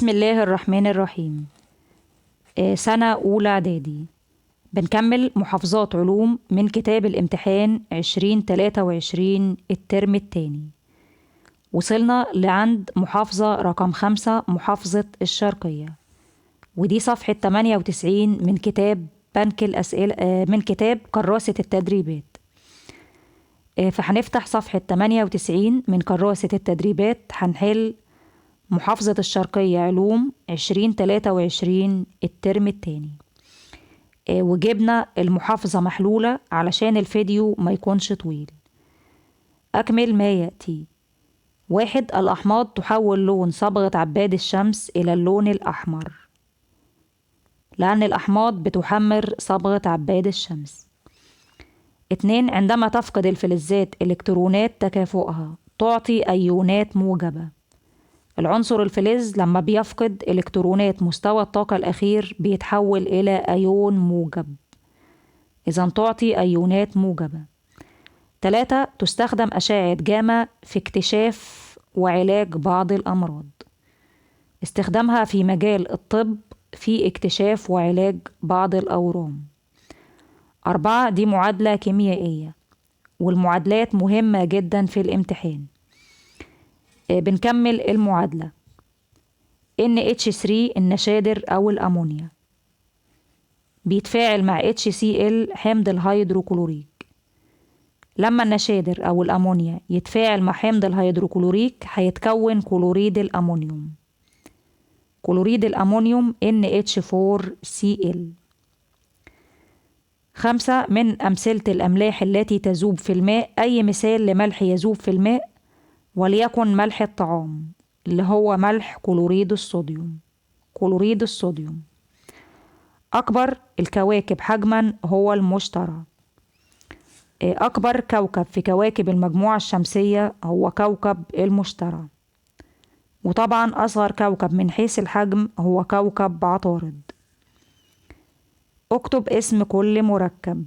بسم الله الرحمن الرحيم. سنة أولى إعدادي، بنكمل محافظات علوم من كتاب الامتحان 2023 الترم الثاني. وصلنا لعند محافظة رقم 5، محافظة الشرقية، ودي صفحة 98 من كتاب بنك الأسئلة، من كتاب كراسة التدريبات. فهنفتح صفحة 98 من كراسة التدريبات، هنحل محافظة الشرقية علوم 2023 الترم الثاني. وجبنا المحافظة محلولة علشان الفيديو ما يكونش طويل. أكمل ما يأتي. 1، الأحماض تحول لون صبغة عباد الشمس إلى اللون الأحمر، لأن الأحماض بتحمر صبغة عباد الشمس. 2، عندما تفقد الفلزات إلكترونات تكافؤها تعطي أيونات موجبة. العنصر الفلز لما بيفقد إلكترونات مستوى الطاقة الأخير بيتحول إلى أيون موجب، إذا تعطي أيونات موجبة. 3، تستخدم أشعة جاما في اكتشاف وعلاج بعض الأمراض. استخدامها في مجال الطب في اكتشاف وعلاج بعض الأورام. 4، دي معادلة كيميائية، والمعادلات مهمة جدا في الامتحان. بنكمل المعادلة. NH3 النشادر أو الأمونيا بيتفاعل مع HCl حمض الهيدروكلوريك. لما النشادر أو الأمونيا يتفاعل مع حمض الهيدروكلوريك هيتكون كلوريد الأمونيوم. كلوريد الأمونيوم NH4Cl. 5، من أمثلة الأملاح التي تذوب في الماء، أي مثال لملح يذوب في الماء وليكن ملح الطعام اللي هو ملح كلوريد الصوديوم. كلوريد الصوديوم. أكبر الكواكب حجما هو المشتري. أكبر كوكب في كواكب المجموعة الشمسية هو كوكب المشتري، وطبعا أصغر كوكب من حيث الحجم هو كوكب عطارد. اكتب اسم كل مركب.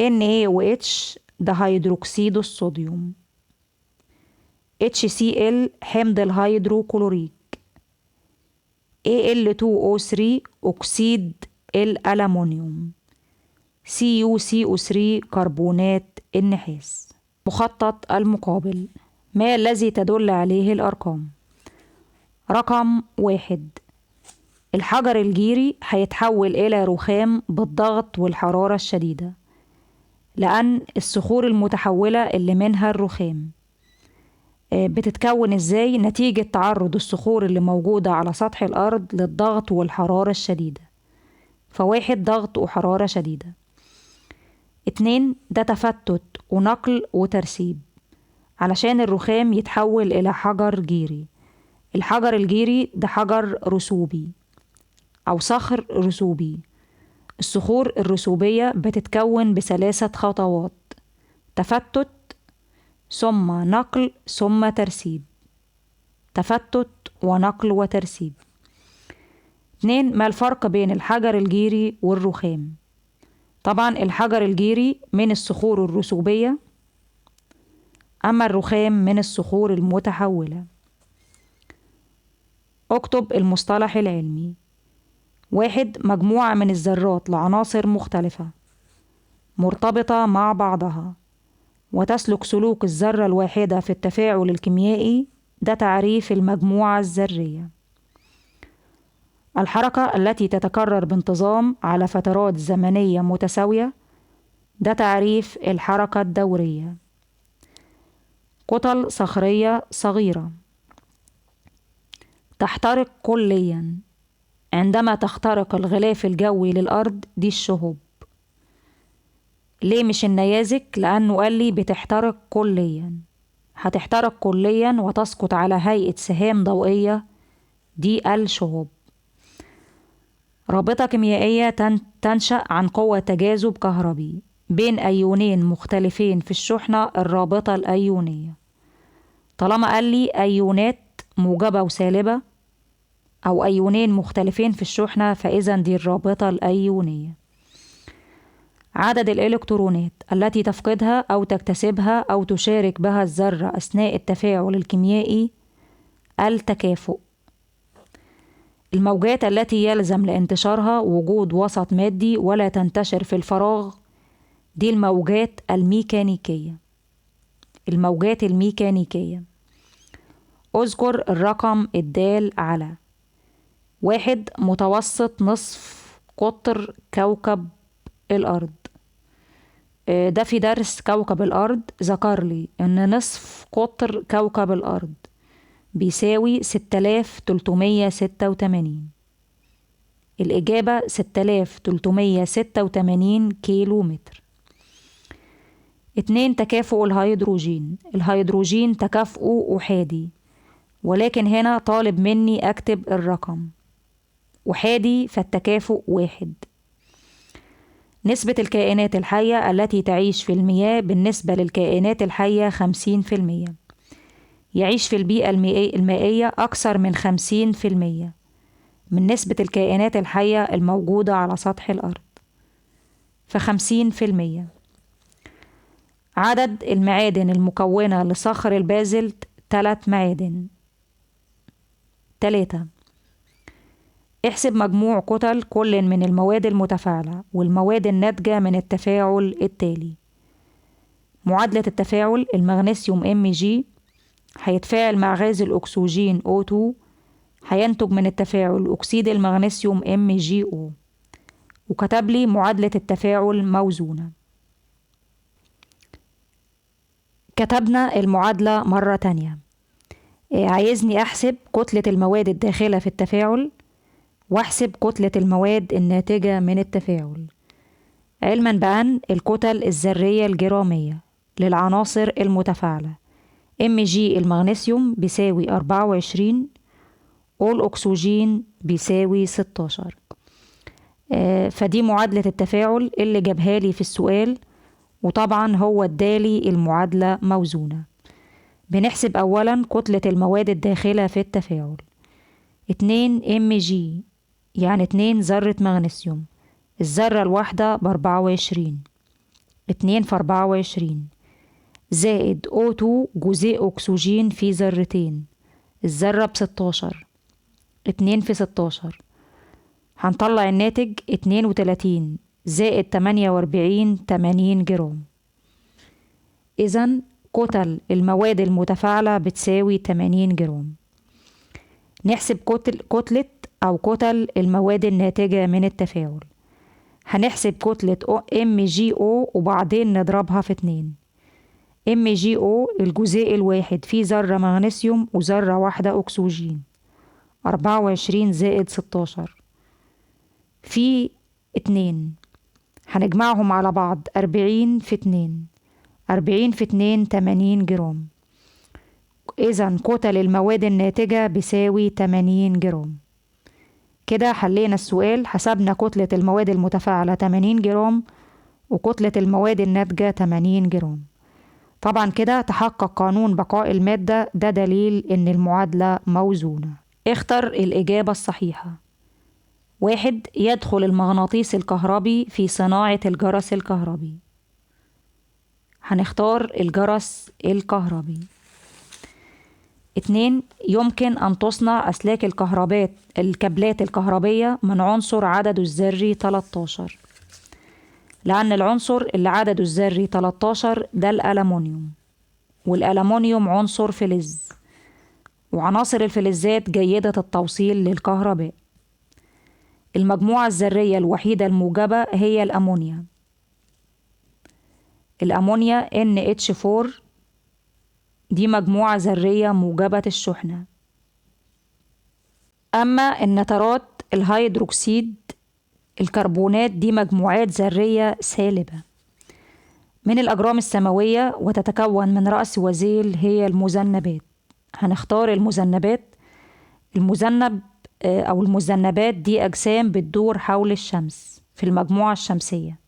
NaOH ده هيدروكسيد الصوديوم، HCl حمض الهيدروكلوريك، Al2O3 أكسيد الألمنيوم، CuCO3 كربونات النحاس. مخطط المقابل، ما الذي تدل عليه الأرقام؟ رقم 1، الحجر الجيري هيتحول إلى رخام بالضغط والحرارة الشديدة، لأن الصخور المتحولة اللي منها الرخام بتتكون إزاي؟ نتيجة تعرض الصخور اللي موجودة على سطح الأرض للضغط والحرارة الشديدة. ف1 ضغط وحرارة شديدة. 2، ده تفتت ونقل وترسيب علشان الرخام يتحول إلى حجر جيري. الحجر الجيري ده حجر رسوبي أو صخر رسوبي. الصخور الرسوبية بتتكون ب3 خطوات: تفتت ثم نقل ثم ترسيب. تفتت ونقل وترسيب. 2، ما الفرق بين الحجر الجيري والرخام؟ طبعا الحجر الجيري من الصخور الرسوبية، أما الرخام من الصخور المتحولة. اكتب المصطلح العلمي. 1، مجموعة من الذرات لعناصر مختلفة مرتبطة مع بعضها وتسلك سلوك الذرة الواحدة في التفاعل الكيميائي، ده تعريف المجموعة الذرية. الحركة التي تتكرر بانتظام على فترات زمنية متساوية، ده تعريف الحركة الدورية. كتل صخرية صغيرة تحترق كليا عندما تخترق الغلاف الجوي للأرض، دي الشهب. ليه مش النيازك؟ لأنه قال لي بتحترق كليا، هتحترق كليا وتسقط على هيئة سهام ضوئية، دي الشهب. رابطة كيميائية تنشأ عن قوة تجاذب كهربي بين أيونين مختلفين في الشحنة، الرابطة الأيونية. طالما قال لي أيونات موجبة وسالبة أو أيونين مختلفين في الشحنة، فإذا دي الرابطة الأيونية. عدد الإلكترونات التي تفقدها أو تكتسبها أو تشارك بها الذرة أثناء التفاعل الكيميائي، التكافؤ. الموجات التي يلزم لانتشارها وجود وسط مادي ولا تنتشر في الفراغ، دي الموجات الميكانيكية. الموجات الميكانيكية. اذكر الرقم الدال على: 1 متوسط نصف قطر كوكب الأرض. ده في درس كوكب الأرض ذكر لي إن نصف قطر كوكب الأرض بيساوي 6386. الإجابة 6386 كيلو متر. 2 تكافؤ الهيدروجين. الهيدروجين تكافؤه أحادي، ولكن هنا طالب مني أكتب الرقم أحادي، فالتكافؤ 1. نسبة الكائنات الحية التي تعيش في المياه بالنسبة للكائنات الحية 50%. يعيش في البيئة المائية أكثر من 50% من نسبة الكائنات الحية الموجودة على سطح الأرض، ف50%. عدد المعادن المكونة لصخر البازلت 3 معادن، 3. احسب مجموع كتل كل من المواد المتفاعلة والمواد الناتجة من التفاعل التالي. معادلة التفاعل: المغنيسيوم Mg هيتفاعل مع غاز الأكسجين O2، هينتج من التفاعل أكسيد المغنيسيوم MgO، وكتب لي معادلة التفاعل موزونة. كتبنا المعادلة مرة تانية. عايزني أحسب كتلة المواد الداخلة في التفاعل واحسب كتلة المواد الناتجة من التفاعل، علما بأن الكتل الذرية الجرامية للعناصر المتفاعلة Mg المغنيسيوم بيساوي 24 والأكسجين بيساوي 16. فدي معادلة التفاعل اللي جابها لي في السؤال، وطبعا هو ادالي المعادلة موزونة. بنحسب أولا كتلة المواد الداخلة في التفاعل. 2 Mg يعني 2 ذرة مغنيسيوم، الذرة الواحدة ب24، 2 في 24 زائد O2 جزيء أكسجين في ذرتين، الذرة ب16، 2 في 16، هنطلع الناتج 32 زائد 48 80 جرام. إذن كتل المواد المتفاعلة بتساوي 80 جرام. نحسب كتلة أو كتل المواد الناتجة من التفاعل. هنحسب كتلة MgO وبعدين نضربها في 2. MgO الجزيء الواحد فيه ذرة مغنيسيوم وذرة واحدة أكسجين، 24 زائد 16 في 2، هنجمعهم على بعض 40 في 2، 40 في 2 80 جرام. إذن كتل المواد الناتجة بيساوي 80 جرام. كده حلينا السؤال، حسبنا كتلة المواد المتفاعلة 80 جرام وكتلة المواد الناتجة 80 جرام. طبعا كده تحقق قانون بقاء المادة، ده دليل إن المعادلة موزونة. اختر الإجابة الصحيحة. 1 يدخل المغناطيس الكهربي في صناعة الجرس الكهربي. هنختار الجرس الكهربي. 2 يمكن أن تصنع أسلاك الكابلات الكهربية من عنصر عدده الذري 13، لأن العنصر اللي عدده الذري 13 ده الألمونيوم، والألمونيوم عنصر فلز، وعناصر الفلزات جيدة التوصيل للكهرباء. المجموعة الذرية الوحيدة الموجبة هي الأمونيا. الأمونيا NH4 دي مجموعة ذرية موجبة الشحنة. أما النترات الهيدروكسيد الكربونات دي مجموعات ذرية سالبة. من الأجرام السماوية وتتكون من رأس وذيل هي المذنبات. هنختار المذنبات. المذنب أو المذنبات دي أجسام بتدور حول الشمس في المجموعة الشمسية،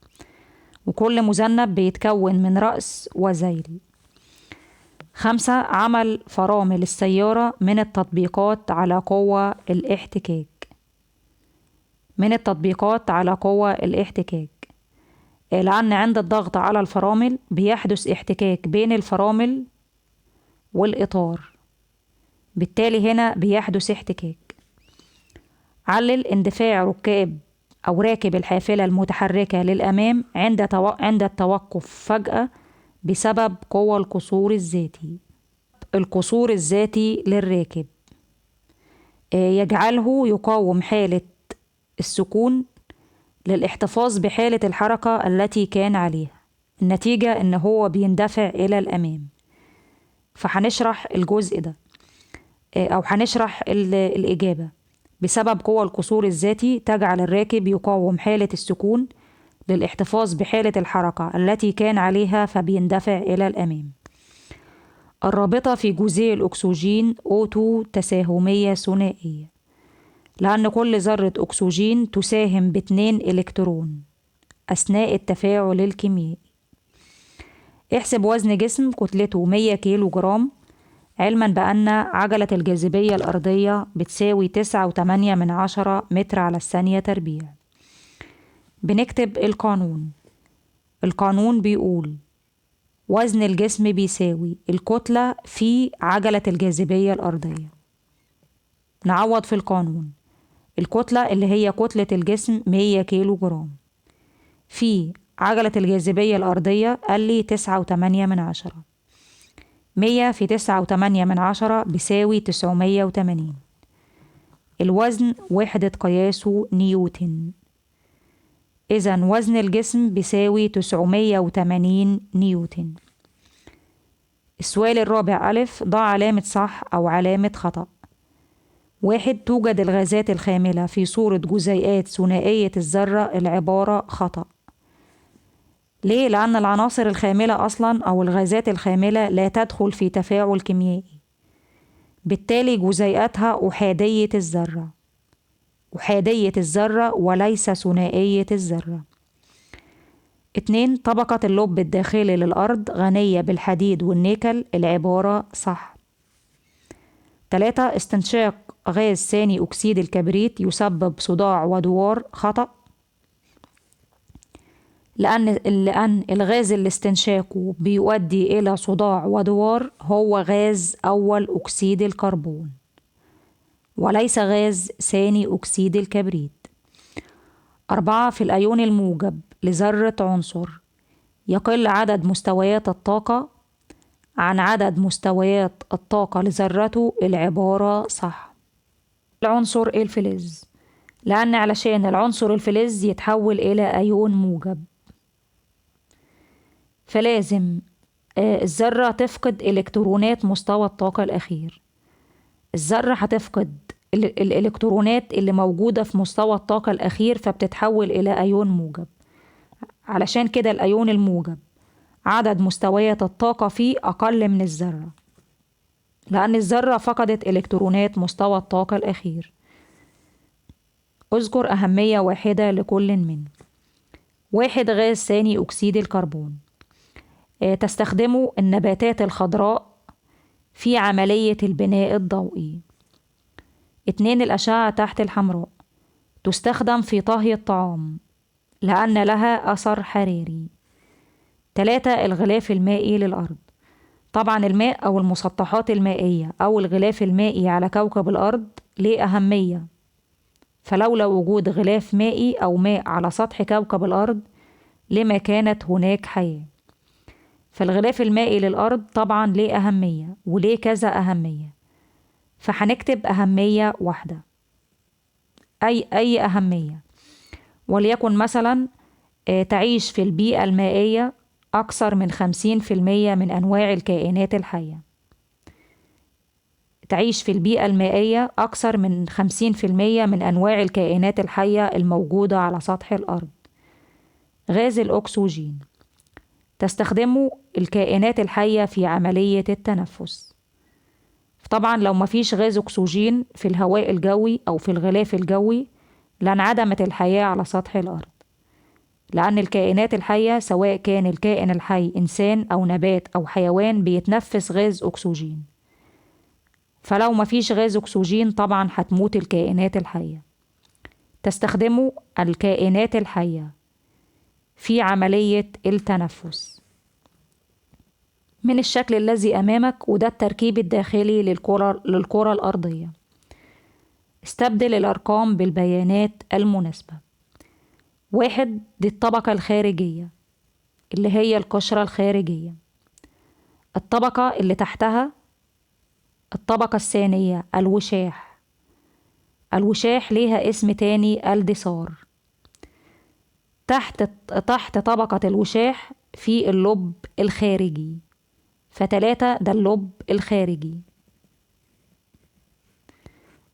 وكل مذنب بيتكون من رأس وذيل. 5 عمل فرامل السيارة من التطبيقات على قوة الاحتكاك. من التطبيقات على قوة الاحتكاك، لأن عند الضغط على الفرامل بيحدث احتكاك بين الفرامل والإطار، بالتالي هنا بيحدث احتكاك. علل اندفاع ركاب أو راكب الحافلة المتحركة للأمام عند التوقف فجأة بسبب قوى القصور الذاتي. القصور الذاتي للراكب يجعله يقاوم حالة السكون للاحتفاظ بحالة الحركة التي كان عليها. النتيجة إن هو بيندفع إلى الأمام. فهنشرح الجزء ده أو هنشرح الإجابة. بسبب قوى القصور الذاتي تجعل الراكب يقاوم حالة السكون للاحتفاظ بحالة الحركة التي كان عليها فبيندفع إلى الأمام. الرابطة في جزيء الأكسجين O2 تساهمية ثنائية، لأن كل ذرة أكسجين تساهم ب2 إلكترون أثناء التفاعل الكيميائي. احسب وزن جسم كتلته 100 كيلو جرام، علما بأن عجلة الجاذبية الأرضية بتساوي 9.8 متر على الثانية تربيع. بنكتب القانون. القانون بيقول وزن الجسم بيساوي الكتلة في عجلة الجاذبية الأرضية. نعوض في القانون. الكتلة اللي هي كتلة الجسم 100 كيلو جرام في عجلة الجاذبية الأرضية قال لي 9.8. 100 في 9.8 بيساوي 980. الوزن وحدة قياسه نيوتن، إذن وزن الجسم بيساوي 980 نيوتن. السؤال الرابع ألف، ضع علامة صح أو علامة خطأ. 1، توجد الغازات الخاملة في صورة جزيئات ثنائية الذرة، العبارة خطأ. ليه؟ لأن العناصر الخاملة أصلا أو الغازات الخاملة لا تدخل في تفاعل كيميائي، بالتالي جزيئاتها أحادية الذرة، أحادية الذرة وليس ثنائية الذرة. 2، طبقة اللب الداخلي للأرض غنية بالحديد والنيكل، العبارة صح. 3، استنشاق غاز ثاني أكسيد الكبريت يسبب صداع ودوار، خطأ، لأن الغاز اللي استنشاقه بيؤدي إلى صداع ودوار هو غاز أول أكسيد الكربون وليس غاز ثاني أكسيد الكبريت. 4، في الأيون الموجب لذرة عنصر يقل عدد مستويات الطاقة عن عدد مستويات الطاقة لذرته، العبارة صح. العنصر الفلز، لأن علشان العنصر الفلز يتحول إلى أيون موجب فلازم الذرة تفقد إلكترونات مستوى الطاقة الأخير. الذرة هتفقد الإلكترونات اللي موجودة في مستوى الطاقة الأخير فبتتحول إلى أيون موجب. علشان كده الأيون الموجب عدد مستويات الطاقة فيه أقل من الذرة، لأن الذرة فقدت إلكترونات مستوى الطاقة الأخير. اذكر أهمية واحدة لكل منه. 1، غاز ثاني أكسيد الكربون تستخدمه النباتات الخضراء في عملية البناء الضوئي. 2، الأشعة تحت الحمراء تستخدم في طهي الطعام لأن لها أثر حراري. 3، الغلاف المائي للأرض. طبعا الماء أو المسطحات المائية أو الغلاف المائي على كوكب الأرض ليه أهمية، فلولا وجود غلاف مائي أو ماء على سطح كوكب الأرض لما كانت هناك حياة. فالغلاف المائي للأرض طبعا ليه أهمية وليه كذا أهمية، فهنكتب أهمية واحدة، أي أهمية، وليكن مثلا تعيش في البيئة المائية أكثر من 50% من أنواع الكائنات الحية. تعيش في البيئة المائية أكثر من 50% من أنواع الكائنات الحية الموجودة على سطح الأرض. غاز الأكسجين تستخدمه الكائنات الحية في عملية التنفس. طبعا لو ما فيش غاز أكسجين في الهواء الجوي أو في الغلاف الجوي لانعدمت الحياة على سطح الأرض، لأن الكائنات الحية سواء كان الكائن الحي إنسان أو نبات أو حيوان بيتنفس غاز أكسجين، فلو ما فيش غاز أكسجين طبعا هتموت الكائنات الحية. تستخدمه الكائنات الحية في عملية التنفس. من الشكل الذي أمامك، وده التركيب الداخلي للكرة الأرضية. استبدل الأرقام بالبيانات المناسبة. 1 دي الطبقة الخارجية اللي هي القشرة الخارجية. الطبقة اللي تحتها الطبقة الثانية الوشاح. الوشاح ليها اسم تاني الدثار. تحت طبقة الوشاح في اللب الخارجي، ف3 ده اللب الخارجي.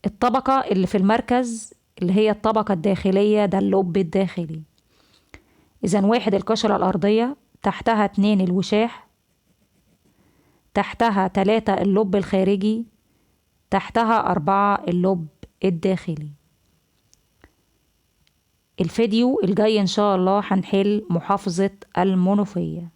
الطبقة اللي في المركز اللي هي الطبقة الداخلية ده اللب الداخلي. إذن 1 القشرة الأرضية، تحتها 2 الوشاح، تحتها 3 اللب الخارجي، تحتها 4 اللب الداخلي. الفيديو الجاي إن شاء الله هنحل محافظة المنوفية.